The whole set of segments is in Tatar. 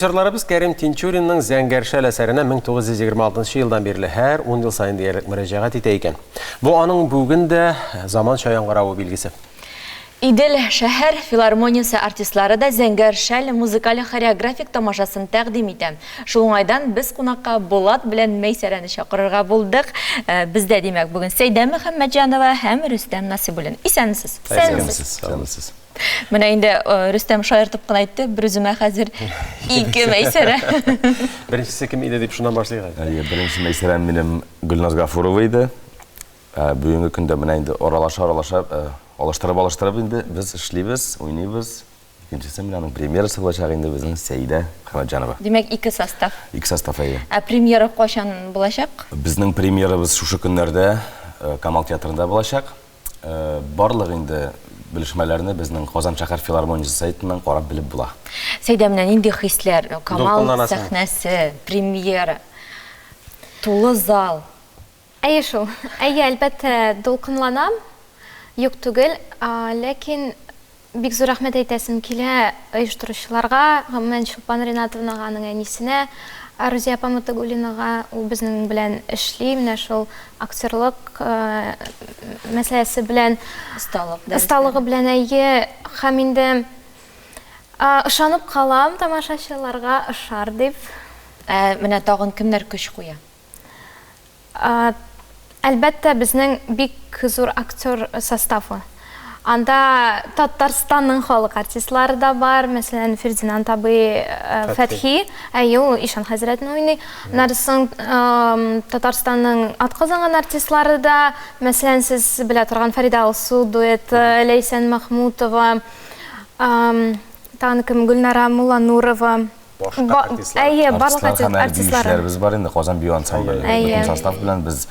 Җырларыбыз Кәрим Тинчуринның Зәңгәр шәл әсәренә 1926 елдан бирле һәр ун ел саен диярлек мөрәҗәгать итә икән. Бу аның бүген дә заманча яңгыравы билгесе. Идел шәһәр филармониясе артистлары да Зәңгәр шәл музыкаль-хореографик тамашасын тәкъдим итә. Шул уңайдан без кунакка Булат белән Мәйсәрәне чакырырга булдык. Бездә, димәк, бүген Сәйдә Мөхәммәтҗанова һәм Рөстәм Насыйбуллин. Исәнмесез! Исәнмесез! Исәнмесез! Менә инде Рөстәм шаяртып кына әйтте, бер үземә хәзер ике Мәйсәрә. Беренчесе кем иде дип шуннан башлыйк әле. Әйе, беренче Мәйсәрәм минем Гөлназ Гафурова иде. Бүгенге көндә менә инде аралаша-аралаша, алыштырып-алыштырып инде без эшлибез, уйныйбыз. Икенчесе менә аның премьерасы булачак инде безнең Сәидә Мөхәммәтҗанова. Димәк, ике состав. Ике состав, әйе. Ә премьера кайчан булачак? Безнең премьерабыз шушы көннәрдә Камал театрында булачак. Барлык инде белешмәләрне безнең Казан шәһәр филармониясе сайтыннан карап белеп була. Сәйдә, менә нинди хисләр, Камал сәхнәсе, премьера, тулы зал. Әйе шул. Әйе, әлбәттә, дулкынланам, юк түгел. Ләкин Бик зур рәхмәт әйтәсем килә оештыручыларга, гомумән, Чулпан Ринатовнага, аның әнисенә, Рузия апа Мотыгуллинага, ул безнең белән эшли, менә шул актерлык мәсьәләсе белән. Осталык дәресләре. Осталыгы белән, әйе. Һәм инде ышанып калам, тамашачыларга ошар дип. Ә менә тагын кемнәр көч куя? Әлбәттә, безнең бик зур актер составы. Анда Татарстанның халык артистлары да бар, мәсәлән, Фердинанд абый Фәтхи, әйе, ул Ишан хәзрәтне уйный. Аннары соң Татарстанның атказанган артистлары да, мәсәлән, сез белә торган Фәридә Алсу дуэты, Ләйсән Мәхмүтова, тагын кем, Гөлнара Мулланурова. Башка артистлар. Әйе, барлык Артистлар һәм әле артистлар. биючеләребез бар инде, Казан бию ансамбле. Әйе. Бөтен состав белән без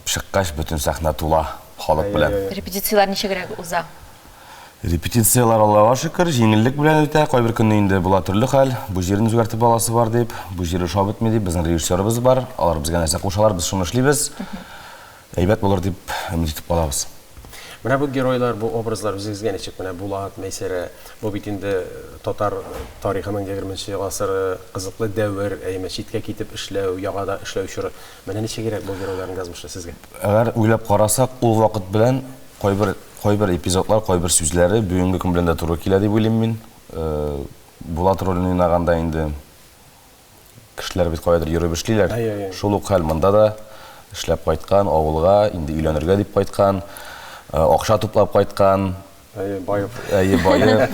чыккач, бөтен сәхнә тула халык белән. Репетицияләр ничегрәк уза? Репетицияләр, Аллага шөкер, җиңеллек белән үтә. Кайбер көнне инде була төрле хәл. Бу җирен үзгәртеп аласы бар дип, бу җире ошап бетми дип, безнең режиссерыбыз бар. Алар безгә нәрсә кушалар, без шуны эшлибез. Әйбәт булыр дип өмет итеп калабыз. Менә бу геройлар, бу образлар үзегезгә ничек? Менә Булат, Мәйсәрә, бу бит инде татар тарихының егерменче гасыры, кызыклы дәвер, әйеме, читкә китеп эшләү, яңада эшләү чоры. Менә ничегрәк бу геройларның язмышы сезгә? Әгәр уйлап карасак, ул вакыт белән кайбер, кайбер эпизодлар, кайбер сүзләре бүгенге көн белән дә туры килә дип уйлыйм мин. Булат ролен уйнаганда инде Кешеләр бит каядыр йөреп эшлиләр. Шул ук хәл монда да. Эшләп кайткан, авылга, инде өйләнергә дип кайткан, акча туплап кайткан. Әйе, баеп. Әйе, баеп.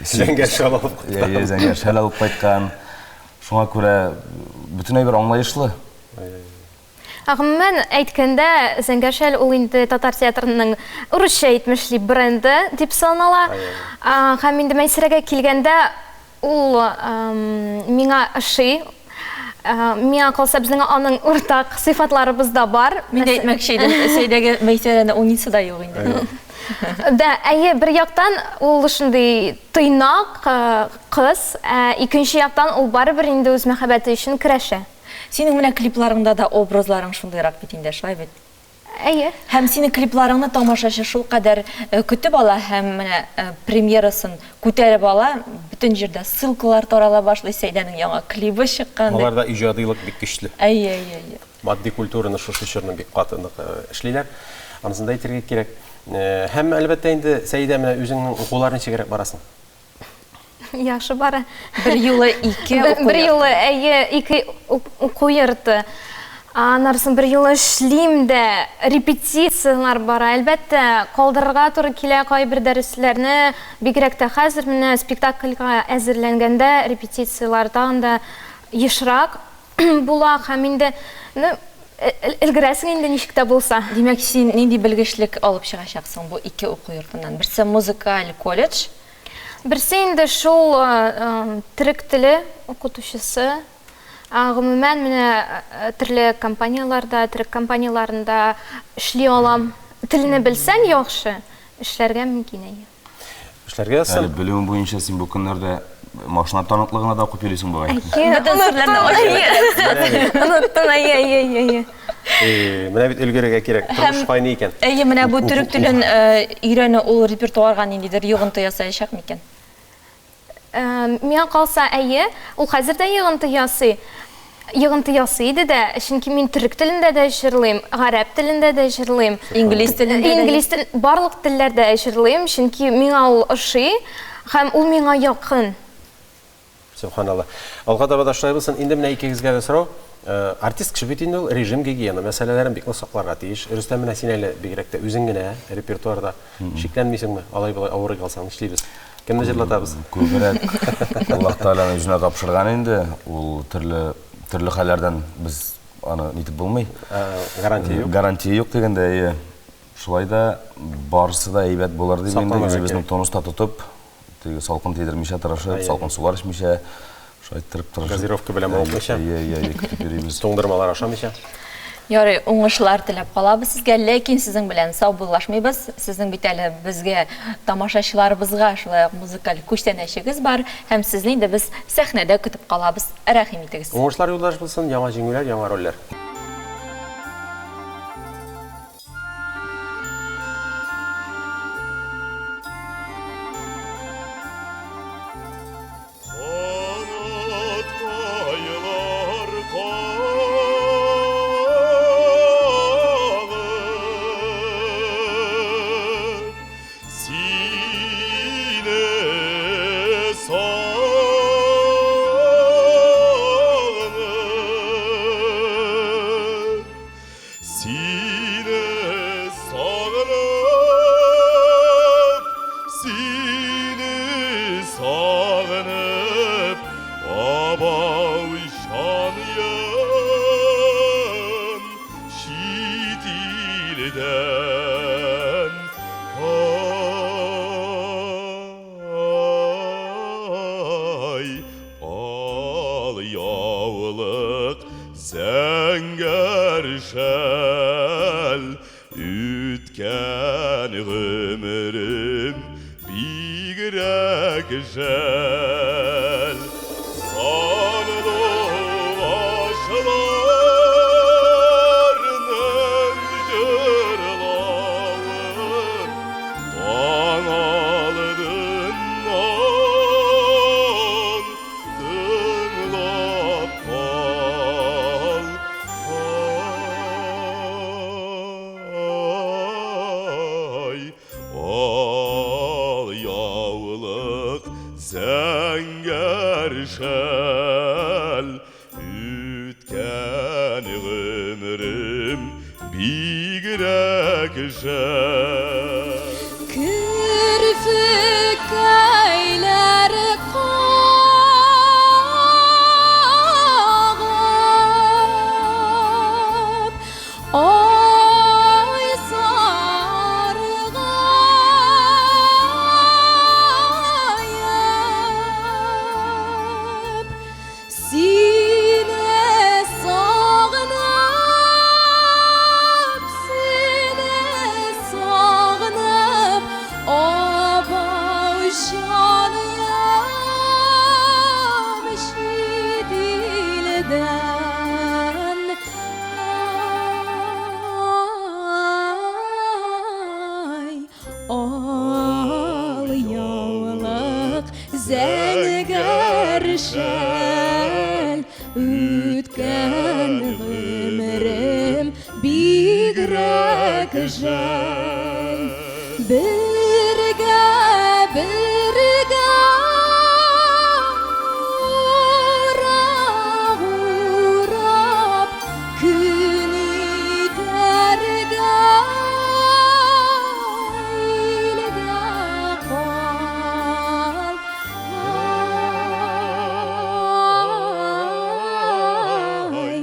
Зәңгәр шәл алып кайткан. Әйе, зәңгәр шәл алып кайткан. Шуңа күрә бөтен әйбер аңлаешлы. Ә гомумән әйткәндә, Зәңгәр шәл ул инде татар театрының урысча әйтмешли бренды дип санала. Һәм инде Мәйсәрәгә килгәндә, Ул миңа ошый. Миңа калса, безнең аның уртак сыйфатларыбыз да бар. Мин дә әйтмәкче идем, Сәйдәге Мәйсәрәне уйныйсы да юк инде. Да, әйе, бер яктан ул шундый тыйнак кыз, ә икенче яктан ул барыбер инде үз мәхәббәте өчен көрәшә. Синең менә клипларыңда да образларың шундыйрак бит инде, шулай бит? Әйе. Һәм синең клипларыңны тамашачы шулкадәр көтеп ала һәм менә премьерасын күтәреп ала, бөтен җирдә ссылкалар тарала башлый, Сәйдәнең яңа клибы чыккан дип. Аларда иҗадыйлык бик көчле. Әйе, әйе, әйе. Матди культураны шушы чорны бик каты нык эшлиләр. Анысын да әйтергә кирәк. Һәм, әлбәттә инде, Сәйдә, менә үзеңнең укулар ничегрәк барасың? Яхшы бара. Бер юлы ике уку Бер юлы, әйе, ике уку йорты. Аннары бер юлы эшлим дә, репетицияләр бара. Әлбәттә, калдырырга туры килә кайбер дәресләрне, бигрәк тә хәзер менә спектакльгә әзерләнгәндә репетицияләр тагын да ешрак була һәм инде, ну, өлгерәсең инде ничек тә булса. Димәк, син нинди белгечлек алып чыгачаксың бу ике уку йортыннан? Берсе музыкаль колледж. Берсе инде шул төрек теле укытучысы. Гомумән, менә төрле компанияләрдә, төрек компанияләрендә эшли алам. Телне белсәң яхшы, эшләргә мөмкин, әйе. Эшләргә язсын. Әле белүем буенча, син бу көннәрдә машина таныклыгына да укып йөрисең бугай. Бөтен серләрне ачып. Оныттым, әйе, әйе, әйе. Менә бит өлгерергә кирәк, тормыш кайный икән. Әйе, менә бу төрек телен өйрәнү ул репертуарга ниндидер йогынты ясаячак микән? Миңа калса, әйе, ул хәзер дә йогынты ясый. Йогынты ясый иде дә, чөнки мин төрек телендә дә җырлыйм, гарәп телендә дә җырлыйм. Инглиз телендә дә. Инглиз тел, барлык телләрдә җырлыйм, чөнки миңа ул ошый һәм ул миңа якын. Сөбханалла. Алга таба да шулай булсын. Инде менә икегезгә дә сорау. Артист кеше бит инде ул режим, гигиена мәсьәләләрен бик нык сакларга тиеш. Рөстәм, менә син әле бигрәк тә үзең генә репертуарда. Шикләнмисеңме? Алай-болай авырый калсаң, нишлибез? Кемне җырлатабыз? Күбрәк Аллаһ Тәгаләнең үзенә тапшырган инде. Ул төрле төрле хәлләрдән без аны нитеп булмый. Гарантия юк. Гарантия юк дигәндә, әйе. Шулай да барысы да әйбәт булыр дип инде үзебезнең тонуста тотып, Теге салкын тидермичә тырышып, салкын сулар эчмичә, шулай иттереп тырышып. Газировка белән мавыкмыйча. Әйе, әйе, әйе, көтеп йөрибез. Туңдырмалар ашамыйча. Ярый, уңышлар теләп калабыз сезгә, ләкин сезнең белән саубуллашмыйбыз. Сезнең бит әле безгә, тамашачыларыбызга шулай ук музыкаль күчтәнәчегез бар һәм сезне инде без сәхнәдә көтеп калабыз. Рәхим итегез. Уңышлар юлдаш булсын, яңа җиңүләр, яңа рольләр. Канаткайлар кагып, Сине сагынып, Сине сагынып, сине сагынып, абау җаныем чит илдән. Ай, ал яулык, зәңгәр шәл, үткән гомерем бигрәк жәл. Сандугачларның җырлавын таң алдыннан тыңлап кал. Ай, ал яулык, зәңгәр шәл, үткән гомерем бигрәк жәл. Керфеккәйләр кагып, ай саргаеп, Сине сагынып, сине сагынып, абау җаныем чит илдән. Ай, Ал яулык, зәңгәр шәл, Үткән гомерем бигрәк жәл. Бергә, бергә урак урап, Көн итәргә илдә кал. Ай,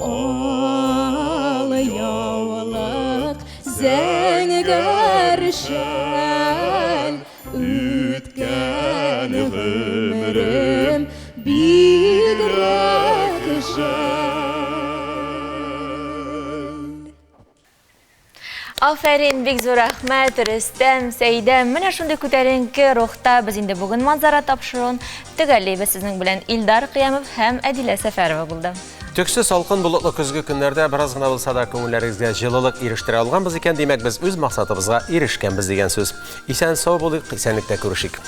ал яулык, зәңгәр шәл, Үткән гомерем бигрәк жәл. Афәрин, бик зур рәхмәт, Рөстәм, Сәйдә. Менә шундый күтәренке рухта без инде бүген Манзара тапшыруын төгәллибез. Сезнең белән Илдар Кыямов һәм Әдилә Сәфәрова булды. Төксе салкын болытлы көзге көннәрдә бераз гына булса да күңелләрегезгә җылылык ирештерә алганбыз икән, димәк, без үз максатыбызга ирешкәнбез дигән сүз. Исән-сау булыйк, исәнлектә күрешик.